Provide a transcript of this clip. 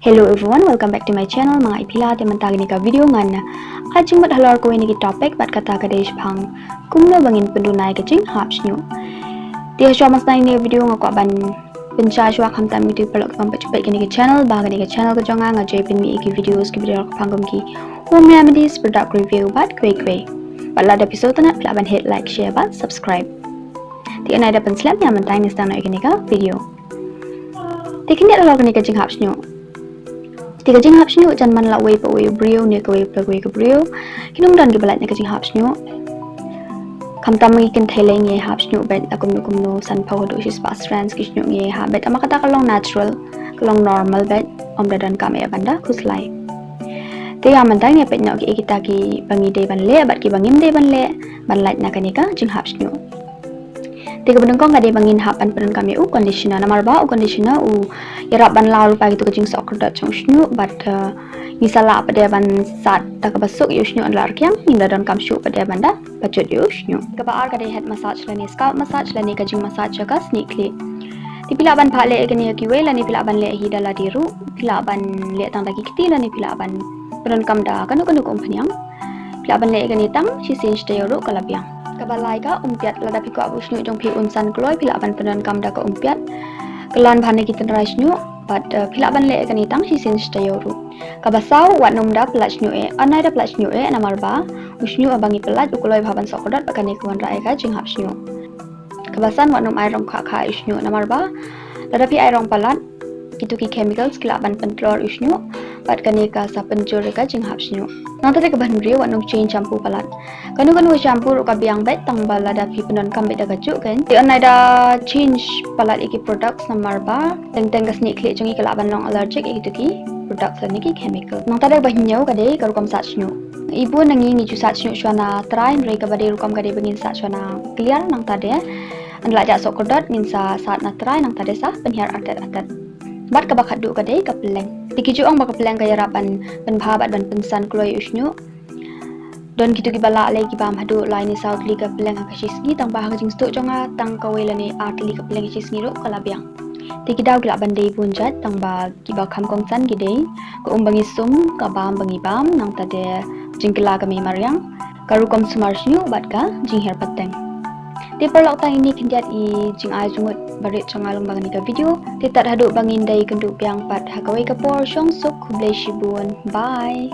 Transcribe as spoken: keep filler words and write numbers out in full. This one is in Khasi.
Hello everyone, welcome back to my channel. Ma nga i Pila, te mynta kane ka video ngan ai jingmut halor kawei na ki topic bad kata ka dei shaphang kumno ba ngin pynduna ïa ka jinghap shñiuh. Te ha shuwa ban sdang ïa kane ka video nga kwah ban pynshai shuwa khamtam ïa ki paralok kiba ym pat ju peit kane ka channel ba kane ka channel ka jong nga nga ju pynmih ïa ki videos kiba dei shaphang kum ki home remedies, product review bad kawei kawei. Bad lada phi sngewtynnat phi lah ban hit like, share bad subscribe. Te ynda da pynslem ïa mynta ngin sdang noh ïa kane ka video. Te khyndiat halor kane ka jinghap shñiuh. Te ka jinghap shñiuh jan man la uwei pa uwei u briew ne kawei pa kawei ka briew. Ki nongdon kiba lait na ka jinghap shñiuh. Khamtam ma ngi kynthei lei ngi hap shñiuh beit la kumno kumno, sanphew haduh shispah strands ki shñiuh ngi hap beit, namar kata ka long natural, ka long normal beit, ym da donkam eh ban da khuslai. Te ïa mynta ngin peit noh kiei kita kiba ngi dei ban leh bad kiba ngim dei ban leh ban lait na kane ka jinghap shñiuh. Te kaba nyngkong ka dei ba ngin hap ban pyndonkam ïa u conditioner, namar ba u conditioner u ïarap ban law lypa ïa kito ka jingsohkordot jong u shñiuh bad, eh, ngi sa lah pat de ban sat da kaba suk ïa u shñiuh ynda la rkiang, ngim da donkam shuh pat de ban da pajut ïa u shñiuh. Kaba ar ka dei head massage lane scalp massage lane ka jingmassage ïa ka snieh khlieh. Te phi lah ban phah leh ïa kane ïa kiwei lane phi lah ban leh hi da lade ruh, phi lah ban leh tang da ki kti lane phi lah ban pyndonkam da kano kano ka umphniang. Phi lah ban leh ïa kane tang shisien shi taïew ruh ka la biang. Kaba lai ka umpiat, lada phi kwah ba u shñiuh jong phi un san kloi phi lah ban pyndonkam da ka umpiat. Kylla bha na ki tynrai shñiuh bad, eh, phi lah ban leh ïa kane tang shisien shi taïew ruh. Kaba saw, wat nym da pyllait shñiuh eh, ynda da pyllait shñiuh eh namar ba u shñiuh haba ngi pyllait u kloi bha ban sohkordot bad kane ka wanrah ïa ka jinghap shñiuh. Kaba san, wat nym ai rong khah khah ïa u shñiuh namar ba lada phi ai rong palat kito ki chemicals ki lah ban pyntlor ïa u shñiuh bad kane ka sa pynjur ïa ka jinghap shñiuh. Nangta de kaba hynriew, wat nym change shampoo palat. Kano kano ka shampoo ruh ka biang beit tang ba lada phi pyndonkam beit da kajuh kein. Te ynda da change palat ïa ki products namar ba teng teng ka snieh khlieh jong ngi ka lah ban long allergic ïa kito ki products lane ki chemical. Nangta de kaba hynñiew ka dei ka rukom sat shñiuh. I bun na ngi ngi ju sat shñiuh shuwa na trai, hynrei kaba dei rukom ka dei ba ngin sat shuwa na kliar, nangta de ynda la jah sohkordot ngin sa sat na trai, nangta de sa pynhiar artet artet. Bad kaba khatduh ka dei ka pylleng. Te ki ju ong ba ka pylleng ka ïarap ban pynbha bad ban pynsan kloi ïa u shñiuh. Don kito kiba lah leh ki bam haduh lai ne saw tylli ka pylleng ha ka shi sngi, tang ba ha ka jingsngewthuh jong nga tang kawei lane ar tylli ka pylleng ha shi sngi ruh ka la biang. Te ki daw ki lah ban dei bun jait, tang ba kiba kham kongsan ki dei ka um ba ngi sum, ka bam ba ngi bam, nangta de jingkylla ka mei mariang, ka rukom sumar shñiuh bad ka jinghiar pateng. Te paralok, tang ine khyndiat i jingai jingmut barit jong nga lyngba kane ka video. Te tad haduh ba ngin da ïakynduh biang pat ha kawei ka por, shong suk, khublei shibun. Bye.